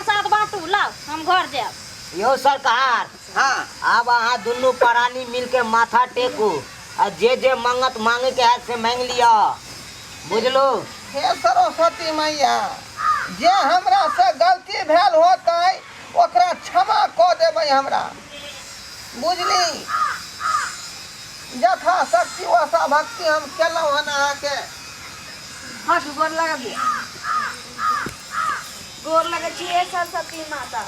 प्रसाद बाँटू लाउ हम घर जायब। यौ सरकार, हाँ। आब अहाँ दुनू प्राणी मिलके माथा टेकू आ जे जे मंगत मांगे के हैत से मांगि लिअ, बुझलू? हे सरस्वती मैया, जे हमरा से गलती भेल होतै ओकरा क्षमा कऽ देबै हमरा, बुझली? यथा शक्ति वसा भक्ति हम केलहुँ हन अहाँके। हट, गोर लगबियै। गोर लगै छी हे सरस्वती माता।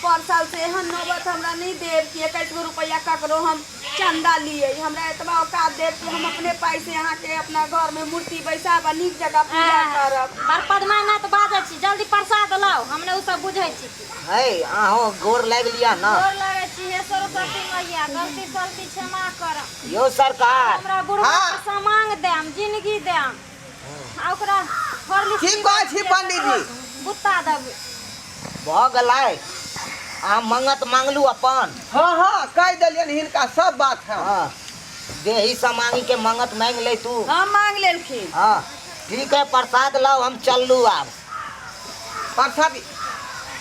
पर साल से एहन नौबत हमरा नहि देब कि 21 गो रुपैआ ककरो हम चंदा लिए। हमरा एतबा औकात देब कि हम अपने पाइ से अहाँके अपना घर में मूर्ति बैसाब आ नीक जकाँ पूजा करब। बड़ पदमाइ तऽ बाजै छी, जल्दी प्रसाद लाउ, हम ने ओ सब बुझै छी। है अहों गोर लागि लिअ ने। गोर लागै छी हे सरस्वती मैया, गलती सलती क्षमा करब। यौ सरकार। हमरा बुढ़वा हाँ। के समांग देम, जिंदगी देम, आ ओकरा हॉर्लिक्स की कहै छी पंडीजी? गुत्ता देबै। भऽ गेलै, अहाँ मंगत मांगलू अपन? हाँ हाँ, कहि देलियनि हिनका सब बात हम। हाँ, देही समांगी के मंगत मांगि ले तू। हाँ, मांग लेलखिन। हाँ ठीक है, प्रसाद लाओ, हम चललू आब। प्रसादी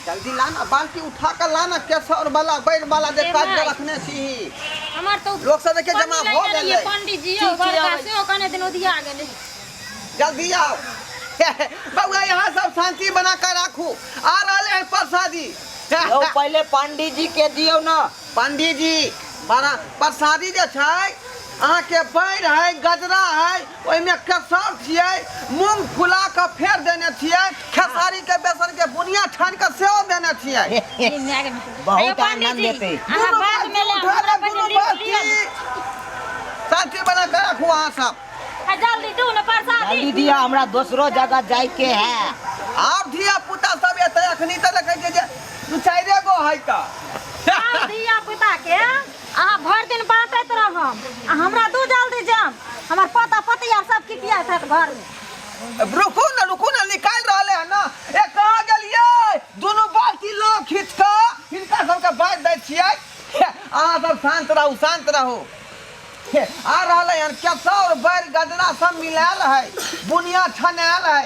जल्दी लाना, बाल्टी उठा कर लाना, केसौर वाला बैर वाला जे ए काट के भाई। रखने छी। हमर तो लोक सब देखे जमा पंडी भऽ लए गेलै। गेलियै, पंडीजी यौ ठीक छै, बड़का अबै छी। सेहो कने दिन उधिया गेलै। जल्दी आओ बउआ, यहाँ सब शांति बना कर राखू, आ रहले हैं प्रसादी। यौ पहिले पंडीजी जी के दियौ ना। पंडीजी बड़ा प्रसादी जे छै अहाँके बैर है, गजरा है, ओहिमे केसर छियै, मूंग फुला कऽ फेर देने छियै, खेसारी के बेसन के बुनिया छानि कऽ सेहो देने छियै। बहुत आनंद हेतै। अहाँ दुनू बाद में बाल्टी लेब, उठा हमरा लेब, पहिले दुनू लिख बाल्टी। लिअ। शांति बना कऽ राखू अहाँ सब। आ जल्दी दू ने प्रसादी। जल्दी दिया, हमरा दोसरो जगह जाय के है। आब धिया पुता सब एतै, अखनी तऽ देखै छियै जे दू चारिए गो है तऽ। आब धिया पुता के अहाँ भरि दिन बाँटैत रहब आ हमरा दू जल्दी जाम, हमर पोता पोती आर सब किकियाइत हैत घरमे। रुकू ने, रुकू ने, निकालि रहले हन ने। ए कहाँ गेलियै? दुनू बाल्टी लऽ खींच कऽ हिनका सबके बाँटि दै छियै। अहाँ सब शांत रहू, शांत रहू। आ रहलै हन केसौर बैर गजरा सब मिलायल है, बुनिया छनायल है।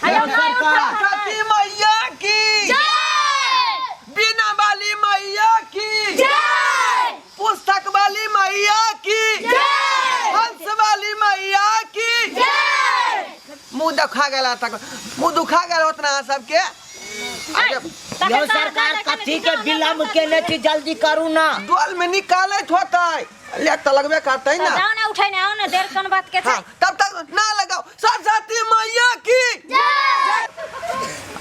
अयो, नहि उठा। सरस्वती मैया की जय, बीना वाली मैया की जय, पुस्तक वाली मैया की जय, हंस वाली मैया की जय। मुंह दुखा गेल तक, मुंह दुखा गेल उतना अहाँ सबके। यौ सरकार, कथी के विलम्ब केने छी, जल्दी करू ना। डोल में निकालैत होतै, लेट तऽ लगबे करतै ना। जाओ ना उठै ना, आओ ना, देर कोन बात के छै। हाँ, तब तक ना लगाओ। सरस्वती मैया की जय।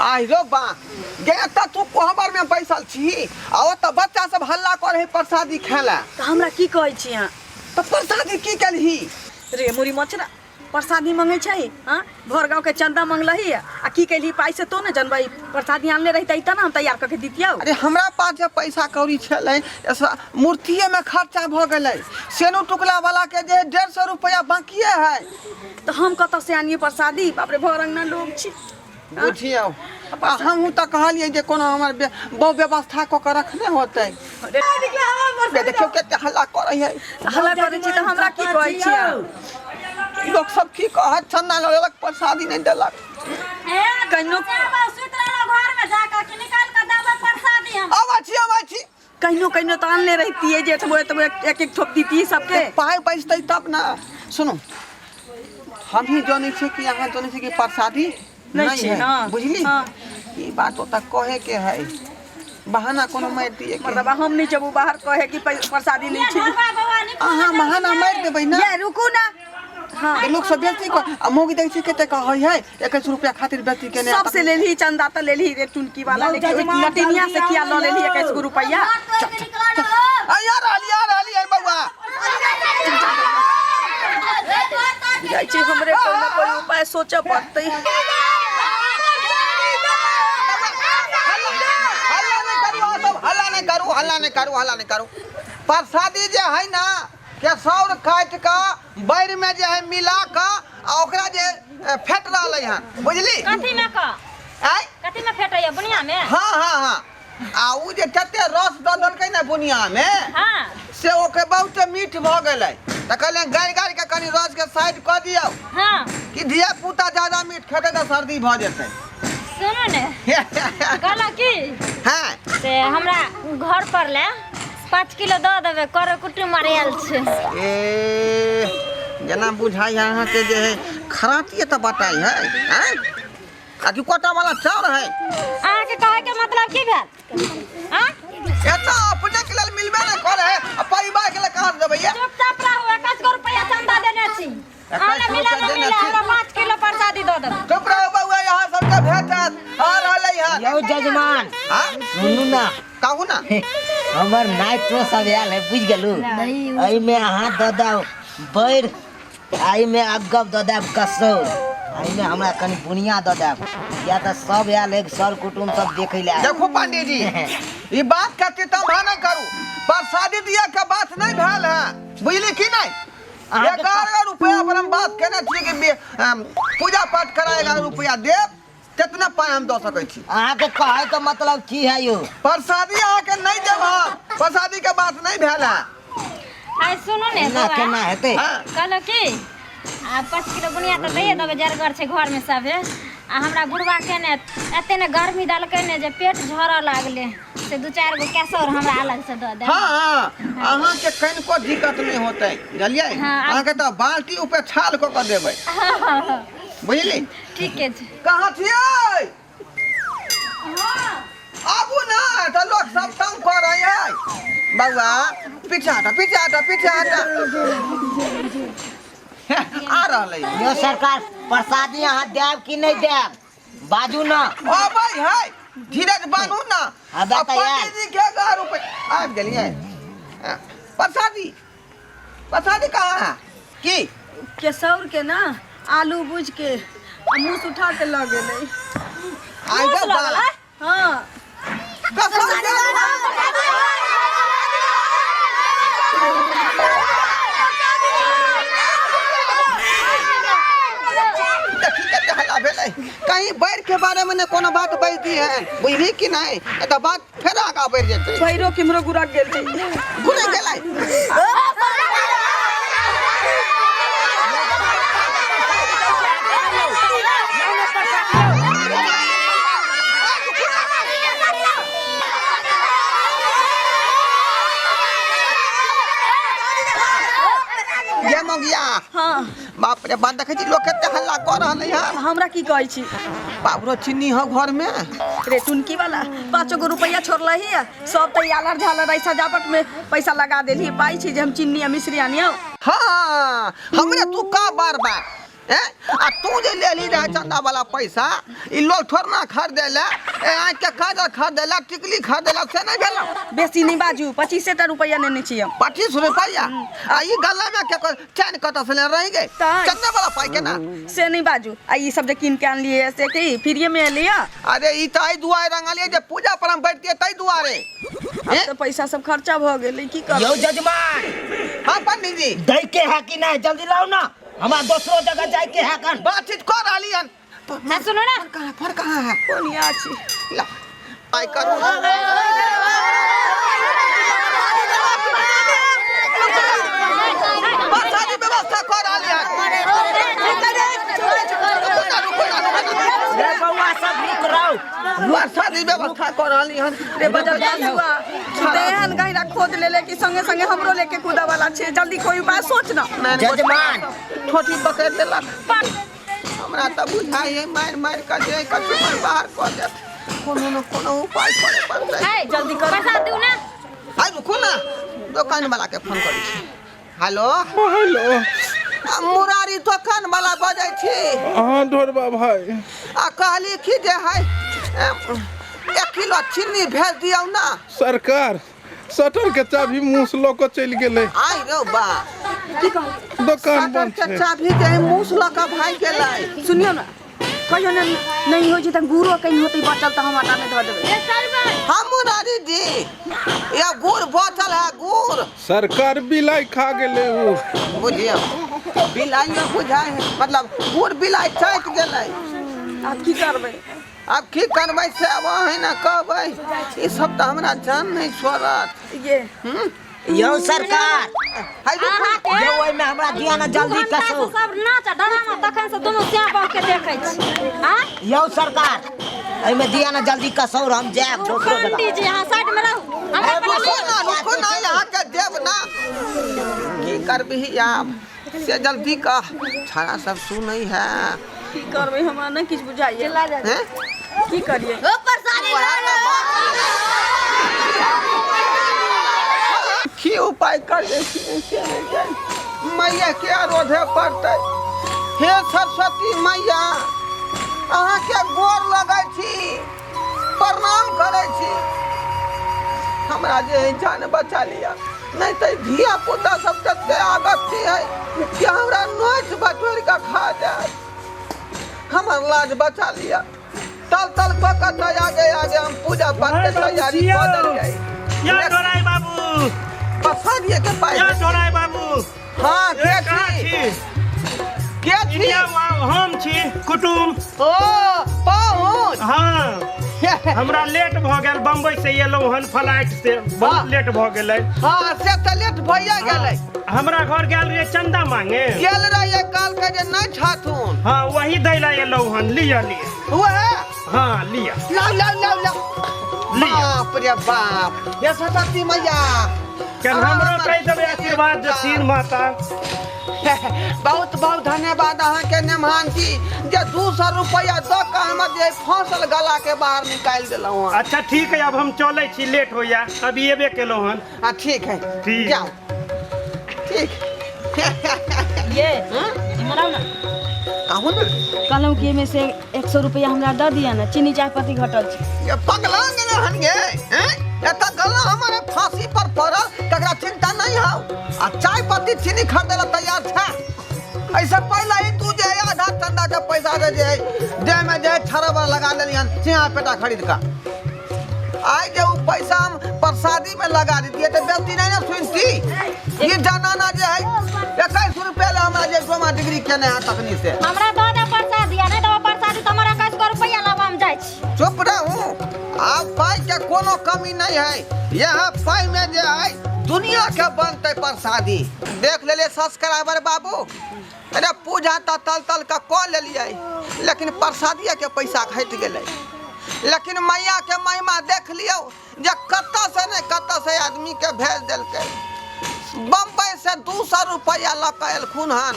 आइ रो बा गे, तऽ तू कोहबर में बैसल छी आ ओतऽ बच्चा सब हल्ला करे है प्रसादी खाय ला। तऽ हमरा की कहै छी अहाँ? तऽ प्रसादी की केलही? रे मुरी मचरा, प्रसादी मंगै छै? हाँ, भर गाँव के चंदा मंगलही आ की कैलही पाइ से तो ने जनबै। प्रसादी आनले रहितै तऽ ने हम तैयार कऽ के दितियौ। अरे हमरा पास जे पैसा कौड़ी छलै मूर्तिए में खर्चा भऽ गेलै। सेनो टुकला वाला के जे 150 रुपया बाकिए है। तऽ हम कतऽ से आनिए प्रसादी? बाप रे, भर अंगना लोग छी। बुझियौ, आ हमहूँ तऽ कहलियै जे कोनो हमर बहु व्यवस्था कऽ के रखने होतै। बे देखियौ कते हल्ला करै है। हल्ला करै छी तऽ हमरा की कहै छी अहाँ? लोक सब की कहत, चंदा लऽ लेलक, प्रसादी नहि देलक। कहिनो सुति रहलहुँ घर में जाकऽ कि निकालि कऽ देबै प्रसादी हम। अबै छी, अबै छी। कहिनो कहिनो तऽ आनले रहितियै जे एतबो एतबो एक एक ठोप दितियै सबके। पाइ बचतै तब ने। सुनू, हम ही जानै छियै कि अहाँ जानै छियै कि प्रसादी नहि नहि छै, है। हाँ, बुझली? हाँ। ई बात ओतऽ कहे के है, बहाना कोनो मारि दिए के। मतलब हम नहि जेबू बाहर कहे कि प्रसादी नहि छै। अहाँ बहाना मारि देबै ने। ये रुकू ना। हाँ। लोक सब बेसी कह आ मौगी देखै छियै कते कहै है, 21 रुपया खातिर बेसी केने। सबसे लेलही चंदा तऽ लेलही रे टुनकी वाला, लेकिन ओहि लटिनिया से किया लऽ लेलही 21 गो रुपया? आ रहली, आ रहली है बउआ। जाइ छै, हमरे कोइ ना कोइ उपाय सोचऽ पड़तै। हल्ला नहि करू अहाँ सब, हल्ला नहि करू, हल्ला नहि करू, हल्ला नहि करू। प्रसादी जे है ना, केसौर काटि कऽ बैर में जे है मिला कऽ आ ओकरा जे फेट रहलै हन, बुझली? कथी में कऽ? आँय? कथी में फेटैया, बुनिया में? हाँ हाँ हाँ, आ उ जे कते रस दऽ देलकै ने बुनिया में, हाँ, से ओके बहुत मीठ भऽ गेलै, तऽ कहलियै गारि गारि के कनि रस के साइड कऽ दियौ हाँ, कि धिया पुता ज्यादा मीठ खेतै तऽ सर्दी भऽ जेतै। सुनू ने, कहलहुँ की हाँ। से हमरा घर पर ले 5 किलो दऽ देबै, कर कुटुम आर आयल छै। ए जेना बुझाइ है अहाँके जे है खरातिए तऽ बताइ है, आँय? आ कि कोटा वाला चाउर है? अहाँके कहैके मतलब की भेल? आँ? एतऽ अपने के लेल मिलबे नहि करे है आ परिवार के लेल कहाँ से देबै ये? चुपचाप रहू, 21 गो रुपैआ चंदा देने छी। अहाँ 21 मिला रुपैआ नहि देने मिला, छी। हमरा 5 किलो प्रसादी दऽ देबै। चुप रहो बउआ, यहाँ सबके भेटत आ रहलै है। यौ जजमान। हाँ? सुनू ना। कहू ना। हमर नाइटो सब आयल है, बुझि गेलू? एहिमे अहाँ दऽ दाउ बैर, एहिमे अगब दऽ देब कसौर, एहिमे हमरा कनि बुनिया दऽ देब, किया तऽ सब आयल है, सर कुटुम सब देखै लए आयल। देखू पंडित जी, ई बात के चिंता नहीं करू, प्रसादी दिया के बात नहीं भेल है, बुझली की नहीं? अहाँके 11 रुपया पर हम बात केने छियै कि पूजा पाठ करा 11 रुपया देब, कितना पाइ हम दऽ सकै छी। अहाँके कहै के मतलब की है यौ? प्रसादी अहाँके नहीं देब हम, प्रसादी के बात नहीं भेल है। आइ सुनू ने केना बौआ। केना हेतै? हाँ। कहलहुँ की आ 5 किलो बुनिया तऽ दैए देबै, जरगर छै घरमे सभे। आ हमरा बुढ़वा के ने एते ने गर्मी देलकै ने जे पेट झरऽ लागलै, से 2-4 गो केसौर हमरा अलग से दऽ देब। हाँ हाँ, अहाँके कनिको दिक्कत नहीं होतै, बुझलियै? हाँ। अहाँके तऽ बाल्टी ऊपर छाल कऽ कऽ देबै, बुझली? ठीके छै। कहाँ छियै? आबू ना, तऽ लोक सब तंग कऽ रहै है। बौआ पीछे हटा, पीछे हटा, पीछे हटा। हे, आ रहलै। यौ सरकार, प्रसादी अहाँ देब कि नहि देब, बाजू ना। अबै है, धीरज बान्हू ना। हाँ, बता आ यार। पंडित जी के 11 रुपया आबि गेलियै। हाँ, प्रसादी, प्रसादी कहाँ है? की केसौर के ना आलू बुझ के आ मुस उठा के लऽ गेलै। आइ मुस बा। लऽ गेलै? हाँ। केसौर के देखी कते हल्ला भेलै। कहीं बैर के बारे में ने कोनो बात बाजि दी है, बुझली कि नहीं? एतऽ बात फेर आगा बढ़ि जेतै। भैरो केम्हरो गुरक गेल छै। घुरे गेलै। ये मगिया। हाँ। बाप रे बाप, देखै छी लोक कते हल्ला कऽ रहल है। हमरा की कहै छी? पाउरो चीनी हो घर में। रे टुनकी वाला 5 गो रुपया छोड़लही है, सब तऽ आलर झालर ऐ सजावट में पैसा लगा देलही। पाइ छी जे हम चीनी आ मिश्री आनियौ। हाँ, हमरे तू का बार बार हैं? आ तू जे लेली रहे चंदा वाला पैसा, ई लोग थोड़ना खरीदे ले, ए आँख के काजल खरीदे ले, टिकली खरीदे ले, से नहीं भेल। बेसी नहीं बाजू, 25 टा रुपया नेने छी हम। 25 रुपया? आ ई गला में के चैन कतऽ से ले रही गई? तैं। चंदा वाला पाई केना? से नहीं बाजू। आ ई सब जे कीन के आनलियै से की फ्रीये में एलियै? अरे ई तऽ एहि दुआरे रंगलियै जे पूजा पर हम बैठतियै ताहि दुआरे। आब तऽ पैसा सब खर्चा भऽ गेलै, की करबै? यौ जजमान। हाँ पंडित जी। दै के है कि नहीं, जल्दी लाउ ना, हमरा दोसरो जगह जाय के है कन। बातचीत कर रहली हन। ना सुनो ना। फोन कहाँ, फोन कहाँ है? फोन यहाँ छी। ला, आइ करू। प्रसादी व्यवस्था कर रहली हन। रुकू ना, रुकू ना, रुकू ना। रे बौआ सब रुक रहो। प्रसादी व्यवस्था कर रहली हन। रे बजल हुआ तेहन गहिरा खोद लेले कि संगे संगे हमरो लेके कूदा वाला छे, जल्दी कोई उपाय सोच ना। जजमान। ठोठी पकड़ लेलक। हमरा तऽ बुझाइ है मारि मारि कऽ जे कछु पर बाहर कऽ देत। कोनो न कोनो उपाय करे पड़तै। है, जल्दी करू। पैसा दिउ ना। आइ रुकू ना, दोकान वाला के फोन करै छी। हेलो। हेलो। आ मुरारी दोकान वाला बजै छी। हाँ ढोरबा भाई। आ कहली कि जे है 1 किलो चीनी भेज दियौ ना। सरकार शटर के चाबी मुँह से लऽ कऽ चलि गेलै। आइ रौ बा। की कहू? दोकान शटर बंद के छै। चाबी जे है मुँह से लऽ कऽ भागि गेलै। सुनियौ ना, कहियो ने नहीं होइ छै तऽ गुड़ो कहीं होतै बचल तऽ हम आटा में धऽ देबै। हाँ मुरारी जी, या गुड़ बचल है गुड़। सरकार बिलाई खा गेलै उ। बुझियौ बिलाइयो बुझाइ है, मतलब गुड़ बिलाई चाटि गेलै। आब की करबै? आब की करबै से आब अहीं ने कहबै, ई सब तऽ हमरा जान नहीं छोड़त। ये। यौ सरकार। हाय रुकू। अहाँके यौ ओहिमे हमरा दिया ना जल्दी दू घंटा से कसो। सब नाच डरामा तखन से दुनू श्याम बाबू के देखै छी। आँ? यौ सरकार, एहिमे दिया ना जल्दी कसौर, हम जायब दोसरो जगह। पंडी जी अहाँ साइड में रहू, हमरा पर रुको ना, रुको ना, यहाँ के देव ना की करबही आब से जल्दी कह, छाड़ा सब सुनै है। की करबै हमरा नहि किछु बुझाइए, हैं? की करिए? ओ प्रसादी की उपाय कर मैया के आरोधे पड़तै। हे सरस्वती मैया, अहाँके गोर लगै छी, प्रणाम करै छी, हमरा जे है जान बचा लिया, नहीं तो धिया पुता सब तते आदत है कि हमरा नोच बटोर के खा जाए, हमर लाज बचा लिया। तल तल पकड़ आगे आगे हम पूजा पाठ के तैयारी कऽ देलियै। या डोराई बाबू, पसारिए के पाइ। या डोराई बाबू। हाँ, के कहाँ छी? छी? के छी? हम छी कुटुम। ओ पाहुन। हाँ, हमरा लेट भऽ गेल, बम्बई से एलहुँ हन फ्लाइट से, बहुत लेट भऽ गेलै। हाँ से तऽ लेट भइए गेलै। हमरा घर गेल रहियै चंदा मांगे, गेल रहियै काल के जे नहि छथुन। हाँ वही दै लए एलहुँ हन, लिअ लिअ। वएह? हाँ लिअ। लाउ लाउ लाउ लाउ। लिअ। बाप रे बाप, ये सरस्वती मैया हमरो कहि देबै आशीर्वाद देथिन माता। बहुत बहुत धन्यवाद अहाँके नेमहान जी, जे 200 रुपया दऽ कऽ हमर जे फसल गला के बाहर निकालि देलहुँ हँ। अच्छा ठीक है, अब हम चलै छी, लेट होइया, अभी एबे केलहुँ हन। हाँ ठीक है, ठीक जाओ ठीक। ये इमहर आउ ना। कहू ना। कहलहुँ कि एहिमे से 100 रुपया हमरा दऽ दिअ ने, चीनी चाय पत्ती घटल छै। ये पगला गेलै हन गे, हैं? एतऽ गला हमारे फांसी पर पड़ल, तकरा चिंता नहीं हौ, आ चाय पत्ती चीनी खरीदे ला तैयार छै। ऐसे पहले ही तू जे है आधा चंदा के पैसा दे जे है, देह में जे है छरबा लगा लेलियन सिंहा पेटा खरीद का। आइ जे उ पैसा हम प्रसादी में लगा देतियै तऽ बेटी नहीं ने सुनती। ये जनाना जे है 21 रुपया ला हमरा जे डोमा डिग्री केने है तखनी से। हमरा दऽ दे प्रसादी, नहीं तऽ प्रसादी तऽ हमरा 21 रुपया लाबऽ, हम जाइ छी। चुप रहू, आब पाई के कोनो कमी नहीं है, यह पाई में जे है दुनिया के बनते प्रसादी। देख लेलियै सब्सक्राइबर बाबू, अरे पूजा तऽ तल तल के कऽ लेलियै, लेकिन प्रसादिये के पैसा घटि गेलै। लेकिन मैया के महिमा देख लियौ जे कतऽ से नहि कतऽ से आदमी के भेज देलकै। बम्बई से 200 रुपया लऽ कऽ एलखुन हन,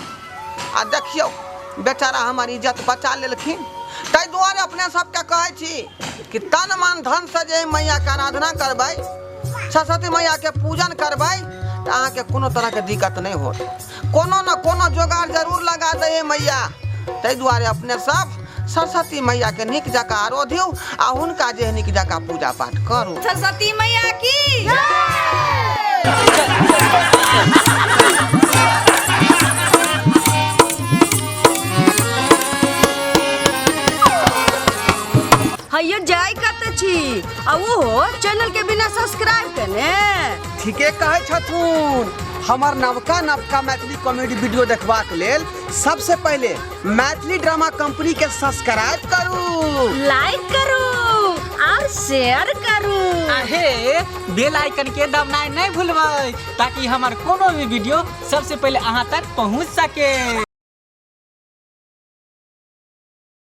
आ देखियौ बेचारा हमर इज्जत बचा लेलखिन। ताहि दुआरे अपने सबके कहै छी कि तन मन धन से जे मैया के आराधना करबै, सरस्वती मैया के पूजन करबै, तऽ अहाँके कोनो तरहके दिक्कत नहि होत, कोनो न कोनो जोगाड़ जरूर लगा दै मैया। ताहि दुआरे अपने सब सरस्वती मैया के नीक जकाँ आरोधियौ आ हुनका जे नीक जकाँ पूजा पाठ करू। सरस्वती मैया की हैयो जाय कत छी, आ ओहो चैनल के बिना सब्सक्राइब केने। ठीके कहै छथुन, हमर नवका नवका मैथिली कॉमेडी वीडियो देखबाक लेल सबसे पहले मैथिली ड्रामा कंपनी के सब्सक्राइब करू, लाइक करू और शेयर करू। आहे बेल आइकन के दबनाइ नहीं भूलबै, ताकि हमर कोनो भी वीडियो सबसे पहले अहाँ तक पहुँच सके।